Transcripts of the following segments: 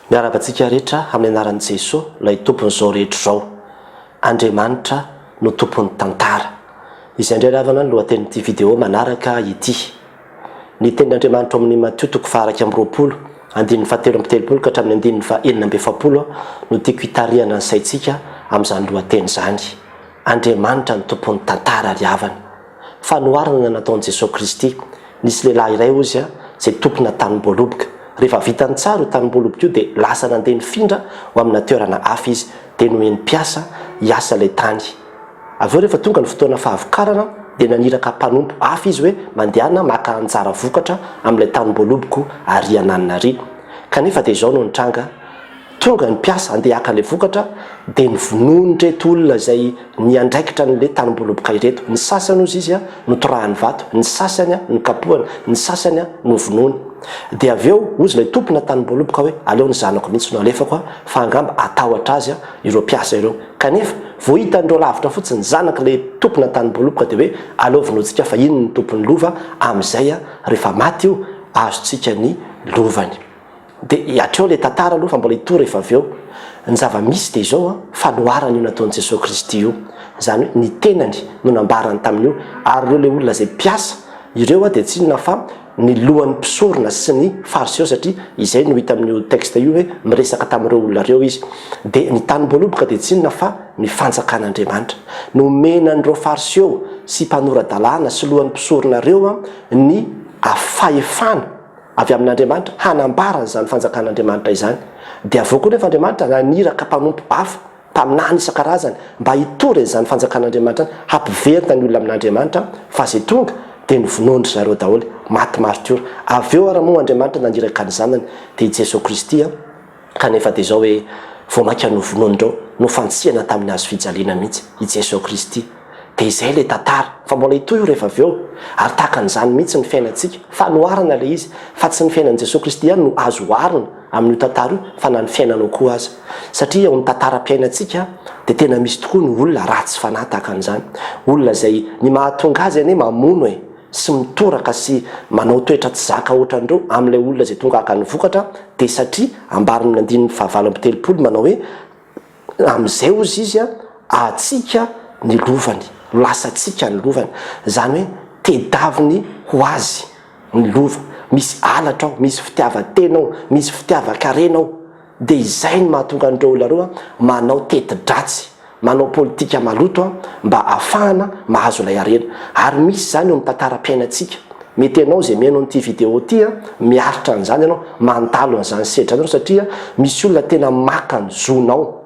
Miarahaba antsika rehetra amin'ny anaran'i Jesoa, ilay Tompon'izao rehetra izao. Andriamanitra no Tompon'ny tantara. Izay indray ry havana ny lohatenin'ity vidéo manaraka ity. Ny tenin'Andriamanitra ao amin'ny Matio toko faha 21, andininy faha 33 ka hatramin'ny andininy faha 46 no tiako hitarihana ny saintsika amin'izany lohateny izany. Andriamanitra no Tompon'ny tantara ry havana. Fanoharana nataon'i Jesoa Kristy. Nisy lehilahy iray hozy izay tompona tanim-boaloboka. Rehefa vitany tsara io tanim-boaloboka io dia lasa nandeha nifindra ho amina toerana hafa izy. Dia nomeny mpiasa hiasa ilay tany. Avy eo rehefa tonga ny fotoana fahavokarana dia naniraka mpanompo hafa izy hoe mandehana maka anjara vokatra amin'ilay tanim-boaloboko ary ananona ary. Kanefa dia izao no nitranga, Tonga ny mpiasa handeha haka ilay vokatra dia novonoin'ireto olona izay niandraikitra an'ilay tanimboaloboka ireto. Ny sasany hozy izy notorahany vato, ny sasany nokapohany, ny sasany novonoiny. Dia avy eo hozy ilay tompona tanimboaloboka hoe aleo ny zanako mihitsy no alefako fa angamba hatahotra azy ireo mpiasa ireo. Kanefa vao hitan'ireo lavitra fotsiny ny zanak'ilay tompona tanimboaloboka dia hoe aleo vonointsika fa iny no tompon'ny lova, amin'izay rehefa maty io azontsika ny lovany. Dia hatreo ilay tantara aloha fa mbola hitohy rehefa avy eo. Ny zava-misy dia izao an, fanoharana io nataon'i Jesoa Kristy io. Izany hoe ny tenany no nambarany tamin'io. Ary ireo ilay olona izay mpiasa ireo an dia tsy inona fa ny lohan'ny mpisorona sy ny fariseo satria izay no hita amin'io texte io hoe miresaka tamin'ireo olona ireo izy. Dia ny tanim-boaloboka dia tsy inona fa ny fanjakan'Andriamanitra. Nomena an'ireo fariseo sy mpanora-dalàna sy lohan'ny mpisorona ireo an ny fahefana avy amin'Andriamanitra hanambara an'izany fanjakan'Andriamanitra izany. Dia avy eo koa nefa Andriamanitra naniraka mpanompo hafa, mpaminany isan-karazany, mba hitory an'izany fanjakan'Andriamanitra izany, hampiverina ny olona amin'Andriamanitra, fa izay tonga dia novonoin-dry zareo daholo, maty martiora. Avy eo ary moa Andriamanitra naniraka ny Zanany, dia i Jesoa Kristy, Kanefa dia izao hoe vao mainka novonoin'ireo, nofantsihana tamin'ny hazo fijaliana mihitsy i Jesoa Kristy. Dia izay ilay tantara, fa mbola hitohy io rehefa avy eo. Ary tahaka an'izany mihitsy ny fiainantsika. Fanoharana ilay izy, fa tsy ny fiainan'i Jesoa Kristy ihany no azo oharina amin'io tantara io, fa na ny fiainanao koa aza. Satria eo amin'ny tantaram-piainantsika dia tena misy tokoa ny olona ratsy fanahy tahaka an'izany. Olona izay ny mahatonga azy anie mamono e! sy mitoraka sy manao toetra tsy zaka ohatran'ireo amin'ilay olona izay tonga haka ny vokatra dia satria ambarin'ny andininy faha 38 manao hoe amin'izay hozy izy antsika ny lovany, lasantsika ny lovany, izany hoe tedaviny ho azy ny lova, misy halatra ao, misy fitiavan-tena ao, misy fitiavan-karena ao, dia izay no mahatonga an'ireo olona ireo manao teti-dratsy. Manao politika maloto an, mba ahafahana mahazo ilay harena. Ary misy izany eo amin'ny tantaram-piainantsika. Mety ianao izay mihaino an'ity vidéo ity an, miaritra an'izany ianao, mandalo an'izany sedra izany ianao satria misy olona tena maka ny zonao,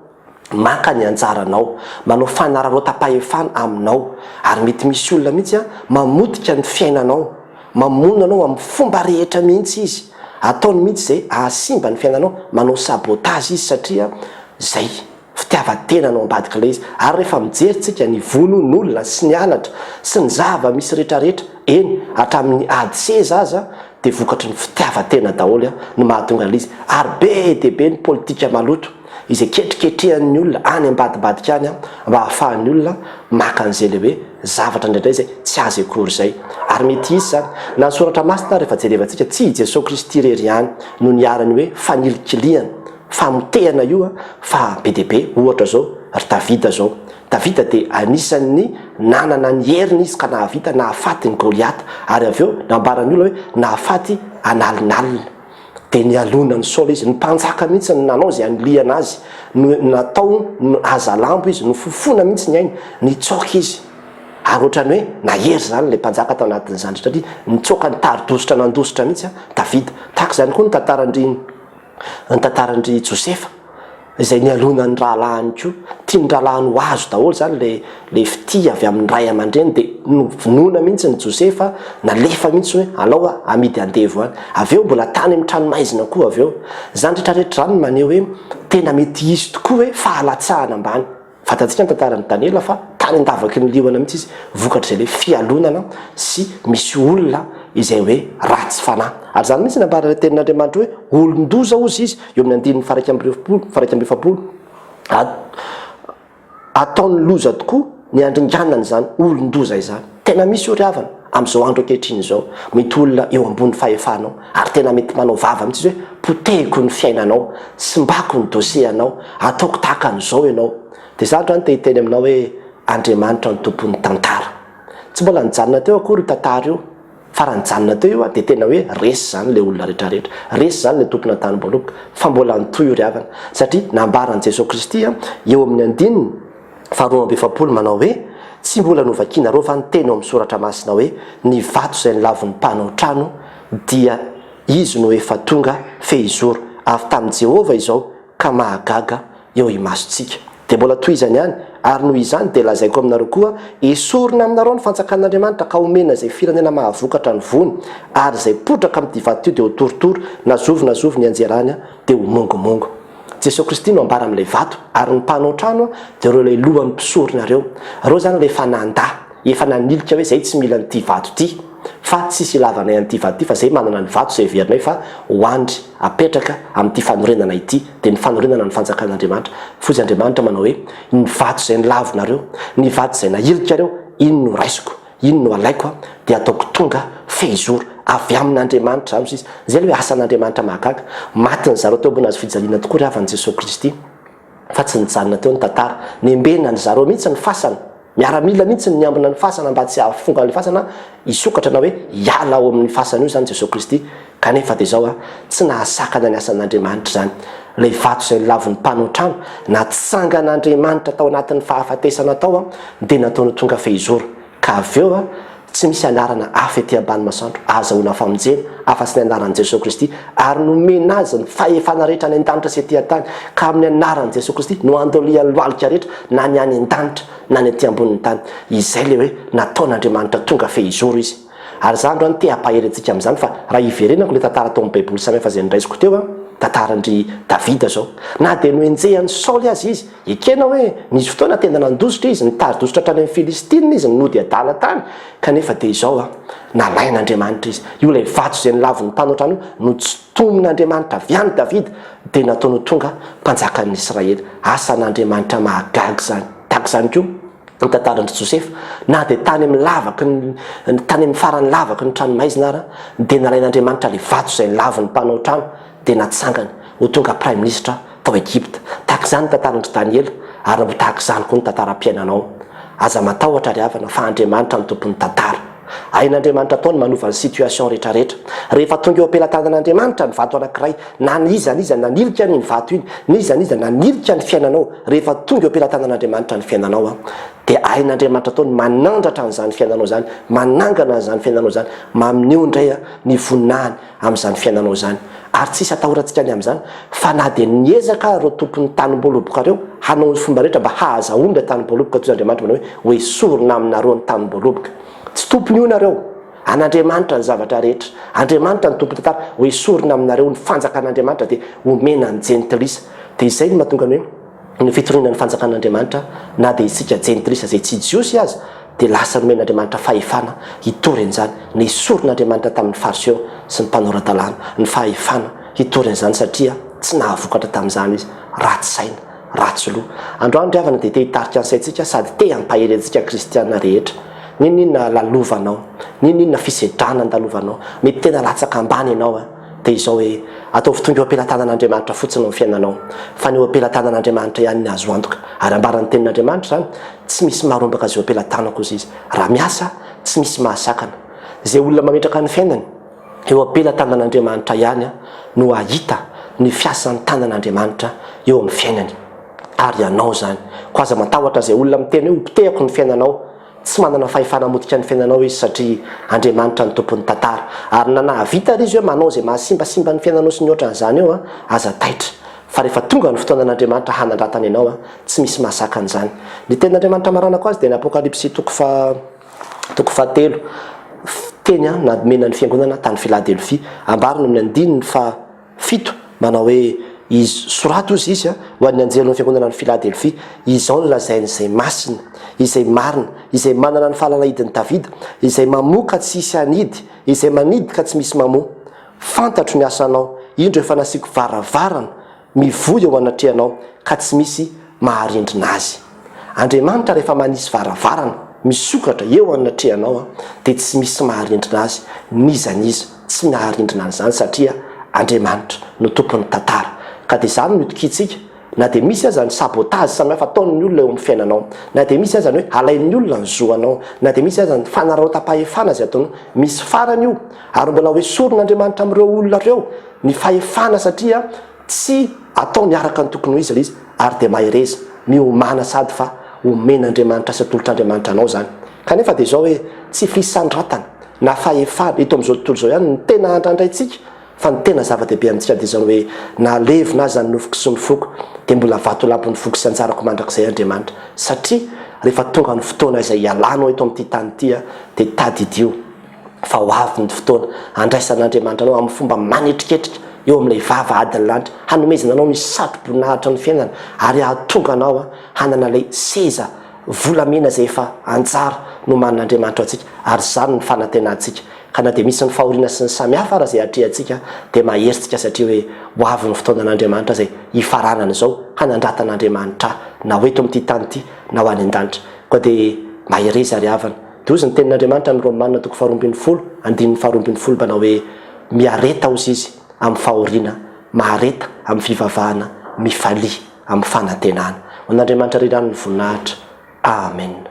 maka ny anjaranao, manao fanararaotam-pahefana aminao. Ary mety misy olona mihitsy an, mamotika ny fiainanao, mamono anao amin'ny fomba rehetra mihitsy izy. Ataony mihitsy izay hahasimba ny fiainanao, manao sabotage izy satria izay. Fitiavan-tena no ambadik'ilay izy. Ary rehefa mijery tsika ny vonoan'olona sy ny halatra sy ny zava-misy retraretra, eny hatramin'ny ady seza aza dia vokatry ny fitiavan-tena daholo no mahatonga an'ilay izy. Ary be dia be ny politika maloto izay ketriketrehan'ny olona any ambadimbadika any mba hahafahan'ny olona maka an'izay ilay hoe zavatra indraindray izay tsy azy akory izay. Ary mety hisy izany. Na ny soratra masina ary rehefa jerevantsika, tsy i Jesoa Kristy irery ihany no niharan'ny hoe fanilikilihana. Famotehana io an, fa be dia be, ohatra zao ry Davida zao, Davida dia anisan'ny nanana ny heriny izy ka nahavita nahafaty ny Goliata, ary avy eo nambaran'ny olona hoe nahafaty an'alinalina, dia nialona an'i Saoly izy, ny mpanjaka mihitsy no nanao izay hanilihana azy, no natao hazalambo izy, nofofoina mihitsy ny ainy, nitsoaka izy, ary ohatran'ny hoe nahery izany ilay mpanjaka tao anatin'izany satria nitsoaka nitari-dositra nandositra mihitsy Davida, tahaka izany koa ny tantaran-dry. Ny tantaran-dry Josefa, izay nialona ny rahalahiny koa. Tian'ny rahalahiny ho azo daholo izany ilay ilay fitia avy amin'ny ray aman-dreny, dia novonoina mihitsy ny Josefa, nalefa mihitsy hoe alao aho amidy andevo any. Avy eo mbola tany amin'ny tranomaizina koa avy eo. Izany rehetrarehetra izany no maneho hoe tena mety hisy tokoa hoe fahalatsahana ambany. Fantatsika ny tantaran'i Daniela fa tany an-davaky ny liona mihitsy izy vokatr'izay ilay fialonana sy misy olona izay hoe ratsy fanahy. Ary izany mihitsy no nambaran'ilay tenin'Andriamanitra hoe olon-doza hozy izy eo amin'ny andininy faha-41, faha-41, Ataony loza tokoa ny handringanana izany olon-doza izany. Tena misy io ry havana. amin'izao andro ankehitriny izao, mety olona eo ambony fahefanao, ary tena mety manao vava mihitsy izy hoe potehiko ny fiainanao, simbako ny dossier anao, ataoko tahaka an'izao ianao. Dia izaho androany te hiteny aminao hoe Andriamanitra no tompon'ny tantara. Tsy mbola nijanona teo akory io tantara io, fa raha nijanona teo io dia tena hoe resy izany ilay olona rehetra rehetra, resy izany ilay tompona tanim-boaloboka, fa mbola nitohy io ry havana, satria nambaran'i Jesoa Kristy eo amin'ny andininy faharoa 42 manao hoe, Tsy mbola novakianareo va ny teny ao amin'ny Soratra Masina hoe, Ny vato izay nolavin'ny mpanao trano dia izy no efa tonga fehizoro, avy tamin'i Jehovah izao, ka mahagaga eo imasontsika. Dia mbola tohizany ihany, Ary noho izany dia lazaiko aminareo koa, esorina aminareo ny fanjakan'Andriamanitra ka homena izay firenena mahavokatra ny voany, ary izay potraka amin'ity vato ity dia ho torotoro, na zovy na zovy nianjerany dia ho mongomongo. Jesoa Kristy no ambara amin'ilay vato, ary ny mpanao trano dia ireo ilay lohan'ny mpisorona ireo. Ireo izany ilay efa nandà, efa nanilika hoe izay tsy mila an'ity vato ity, fa tsisy ilavanay an'ity vato ity fa izay manana ny vato izay heverinay fa ho andry apetraka amin'ity fanorenana ity, dia ny fanorenana ny fanjakan'Andriamanitra. Fozy Andriamanitra manao hoe, ny vato izay nolavinareo, ny vato izay nahilikareo, iny no raisiko. Iny no alaiko a, dia ataoko tonga fehizoro avy amin'Andriamanitra izany sisa. Izay ilay hoe asan'Andriamanitra mahagaga. Matin'ny zareo teo ambony hazofijaliana tokoa ry havana Jesoa Kristy. Fa tsy nijanona teo ny tantara. Nembenan'ny zareo mihitsy ny fasana. Miaramila mihitsy ny niambina ny fasana mba tsy hahafonga an'ilay fasana hisokatra na hoe hiala ao amin'ny fasana io izany Jesoa Kristy. Kanefa dia izao a, tsy nahasakana ny asan'Andriamanitra izany. Ilay vato izay nolavin'ny mpanao trano, natsangan'Andriamanitra tao anatin'ny fahafatesana tao dia nataony ho tonga fehizoro. Ka avy eo a, tsy misy anarana hafa ety ambany masoandro ahazahoana famonjena afa-tsy ny anaran'i Jesoa Kristy, ary nomena Azy ny fahefana rehetra any an-danitra sy ety an-tany, ka amin'ny anaran'i Jesoa Kristy no andolian'ny lohalika rehetra na ny any an-danitra na ny ety ambonin'ny tany. Izay ilay hoe nataon'Andriamanitra tonga fehizoro Izy. Ary za androany te hampahery antsika amin'izany fa raha hiverenako ilay tantara tao amin'ny baiboly samihafa izay noraisiko teo an, tantaran-dry Davida zao. Na dia nohenjehan'i Saoly aza izy, ekena hoe nisy fotoana tena nandositra izy, nitari-dositra hatrany amin'ny Filistina izy, nody adala tany, kanefa dia izao an, nalain'Andriamanitra izy. Io ilay vato izay nolavin'ny mpanao trano io, notsintomin'Andriamanitra avy any Davida, dia nataony ho tonga mpanjakan'ny Israely. Asan'Andriamanitra mahagaga izany. Tahaka izany koa. Ny tantaran-dry Josefa, na dia tany amin'ny lavaky ny, tany amin'ny faran'ny lavaky ny tranomaizina ara, dia nalain'Andriamanitra ilay vato izay lavin'ny mpanao trano, dia natsangany ho tonga praiminisitra tao Egypta. Tahaka izany ny tantaran-dry Daniela, ary ho tahaka izany koa ny tantaram-piainanao. Aza matahotra ry havana, fa Andriamanitra no tompon'ny tantara. Hain'Andriamanitra atao ny manova ny situation rehetrarehetra. Rehefa tonga eo am-pelatanan'Andriamanitra ny vato anankiray, na n'iza n'iza nanilika an'iny vato iny, n'iza n'iza nanilika ny fiainanao, rehefa tonga eo am-pelatanan'Andriamanitra ny fiainanao an, dia hain'Andriamanitra atao ny manandratra an'izany fiainanao izany, manangana an'izany fiainanao izany, maneho indray ny voninahiny amin'izany fiainanao izany. Ary tsy hisy atahorantsika ny amin'izany, fa na dia niezaka ary ireo tompon'ny tanim-boaloboka ireo hanao ny fomba rehetra mba hahazahoany ilay tanim-boaloboka, toy izay Andriamanitra manao hoe, Hoesorina aminareo ny tanim-boaloboka. Tsy tompony io nareo. An'Andriamanitra ny zavatra rehetra. Andriamanitra no tompon'ny tantara. Hoesorina aminareo ny fanjakan'Andriamanitra dia homena ny jentilisa. Dia izay no mahatonga ny hoe ny fitoriana ny fanjakan'Andriamanitra na dia isika jentilisa izay tsy jiosy aza dia lasa nomen'Andriamanitra fahefana hitory an'izany. Nesorin'Andriamanitra tamin'ny Fariseo sy ny mpanora-dalàna ny fahefana hitory an'izany satria tsy nahavokatra tamin'izany izy. Ratsy saina. Ratsy loha. Androany ry havana dia te hitarika ny saintsika sady te hampahery antsika kristiana rehetra. N'inon'inona lalovanao, n'inon'inona fisedrana andalovanao, mety tena latsaka ambany ianao an, dia izao hoe, ataovy tonga eo am-pelatanan'Andriamanitra fotsiny ny fiainanao, fa ny eo am-pelatanan'Andriamanitra ihany ny azo antoka. Ary ambaran'ny tenin'Andriamanitra izany, tsy misy maharombaka izay eo am-pelatanako hozy izy. Raha miasa, tsy misy mahasakana. Izay olona mametraka ny fiainany eo am-pelatanan'Andriamanitra ihany no hahita ny fiasan'ny tanan'Andriamanitra eo amin'ny fiainany. Ary ianao izany. Koa aza matahotra izay olona miteny hoe hopotehako ny fiainanao. Tsy manana fahefana hamotika ny fiainanao izy satria Andriamanitra no tompon'ny tantara. Ary na nahavita ary izy hoe manao izay mahasimbasimba ny fiainanao sy ny ohatran'izany eo an, aza taitra. Fa rehefa tonga ny fotoanan'Andriamanitra hanandratany anao an, tsy misy mahasakana izany. Ny tenin'Andriamanitra amaranako azy dia ny Apokalypsy toko faha toko fahatelo, teny nomena ny fiangonana tany Filadelfia. Ambarany amin'ny andininy faha fito, manao hoe, Izy, soraty hozy izy, ho an'ny anjelin'ny fiangonana any Filadelfia, Izao no lazain'izay masina, izay marina, izay manana ny fahalalahidin'i Davida, izay mamoha ka tsy hisy hanidy, izay manidy ka tsy misy mamoha. Fantatro ny asanao, indro efa nasiako varavarana mivoy eo anatrehanao, ka tsy misy maharindrina azy. Andriamanitra rehefa manisy varavarana. misokatra eo anatrehanao dia tsy misy maharindrina azy n'iza n'iza tsy maharindrina an'izany satria Andriamanitra no tompon'ny tantara. Ka dia izany no itokiantsika na dia misy aza ny sabotage samihafa ataon'ny olona eo amin'ny fiainanao, na dia misy aza ny hoe alain'ny olona ny zo anao, na dia misy aza ny fanararaotam-pahefana izay ataonao, misy farany io ary mbola ho esorin'Andriamanitra amin'ireo olona ireo ny fahefana satria Tsy ataony araka ny tokony ho izy ilay izy ary dia mahereza, miomàna sady fa omen'Andriamanitra sy atolotr'Andriamanitra anao izany. Kanefa dia izao hoe, tsy fisandratana na fahefana eto amin'izao tontolo izao ihany no tena andrandraintsika fa ny tena zava-dehibe amintsika dia izao hoe, na levona aza ny nofoko sy ny foko dia mbola vatolampin'ny foko sy anjarako mandrakizay Andriamanitra satria rehefa tonga ny fotoana izay hialanao eto amin'ity tany ity dia tadidio fa ho avy ny fotoana handraisan'Andriamanitra anao amin'ny fomba manetriketrika eo amin'ilay vavahadin'ny lanitra, hanomezana anao ny satroboninahitry ny fiainana ary hahatonga anao hanana ilay seza volamena izay efa anjara nomanin'Andriamanitra ho antsika, ary izany no fanantenantsika. Ka na dia misy ny fahoriana sy ny samihafa ara izay atrehantsika dia mahery tsika satria hoe ho avy ny fotoanan'Andriamanitra izay hifaranana izao hanandratan'Andriamanitra na ho eto amin'ity tany ity na ho any an-danitra. Koa dia mahereza ry havana. Dia hozy ny tenin'Andriamanitra amin'ny Romana toko faharoambinifolo, andininy faharoambinifolo manao hoe, Miareta, hozy izy, amin'ny fahoriana, mahareta amin'ny fivavahana, mifalia amin'ny fanantenana. Ho an'Andriamanitra irery ihany ny voninahitra. Amen.